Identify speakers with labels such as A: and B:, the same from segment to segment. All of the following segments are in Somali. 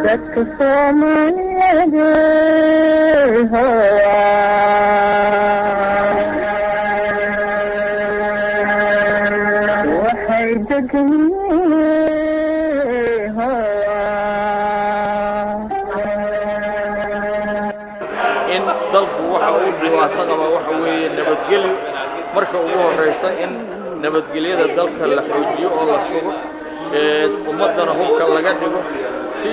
A: Dadka Soomaaliyeed hooya, waxay degan hooya.
B: In dalku waxa uu dhibaato qaba waxa weeye nabadgelyo. Marka ugu horraysa in nabadgelyada dalka la xoojiyo oo la sugo, ummaddana hubka laga dhigo si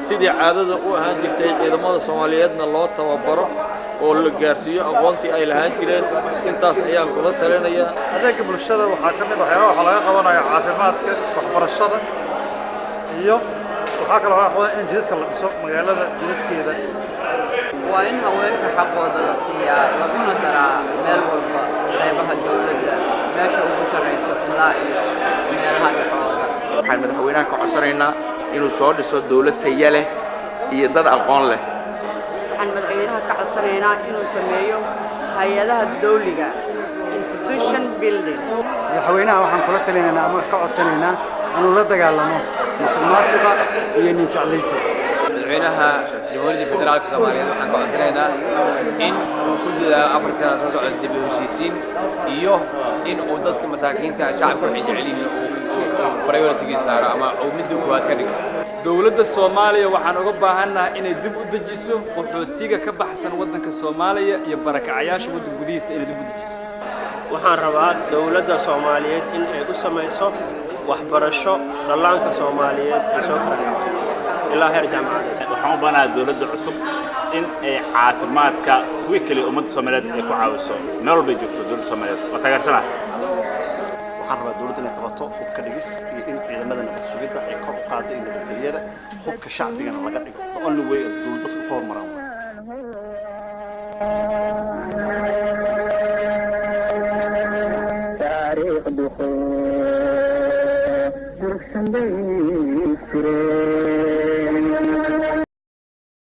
B: sidii caadada u ahaan jirtay, ciidamada Soomaaliyeedna loo tababaro oo la gaarsiiyo aqoontii ay lahaan jireen. Intaas ayaan kula talinayaa.
C: Adeega bulshada waxaa ka mid waxyaabaha waxaa laga qabanaya caafimaadka, waxbarashada, iyo waxaa kaloo laga qabanaya in jidadka la dhiso, magaalada jidadkeeda.
D: Waa in haweenka xaqooda la siiyaa, laguna daraa meel walba qaybaha dowladda, meesha ugu sarrayso ilaa iyo meelaha dhexooda.
E: Waxaan madaxweynaha ka codsanaynaa inuu soo dhiso dawlad taya leh iyo dad aqoon leh.
F: Waxaan madaxweynaha ka codsanaynaa inuu sameeyo hay-adaha dawliga, institution building.
G: Madaxweynaha waxaan kula talinaynaa ama ka codsanaynaa inuu la dagaalamo musuqmaasuqa iyo nin jeclaysi.
H: Madaxweynaha Jamhuuriyadda Federaalka Soomaaliyeed waxaan ka codsanaynaa in uu ku dadaalo 4 sana soo socda dib u heshiisiin iyo in uu dadka masaakiinta, shacabka waxay jecel yihiin uu priority-giisa saaro ama uu midda koowaad ka dhigto.
I: Dowladda Soomaaliya waxaan uga baahannahay inay dib u dejiso qaxootiga ka baxsan waddanka Soomaaliya iyo barakacayaasha waddanka gudihiisa inay dib u dejiso.
J: Waxaan rabaa dowladda Soomaaliyeed in ay u samayso waxbarasho dhallaanka Soomaaliyeed ee soo koraya ilaa heer jaamacadeed.
K: Waxaan u baahanahay dowladda cusub in ay caafimaadka kuwii kale ummadda Soomaaliyeed ay ku caawiso meel walbay joogto. Dowladda Soomaaliyeed waa taageersanahay.
L: Waxaan rabaa dowladda inay qabato hubka dhigis iyo in ciidamada nabad sugidda ay kor u qaaddo iyo nabadgelyada, hubka shacbigana laga dhigo. The only way dowlad dadku ku horumaraan.
A: Taariikhdu durugsan bay tiree.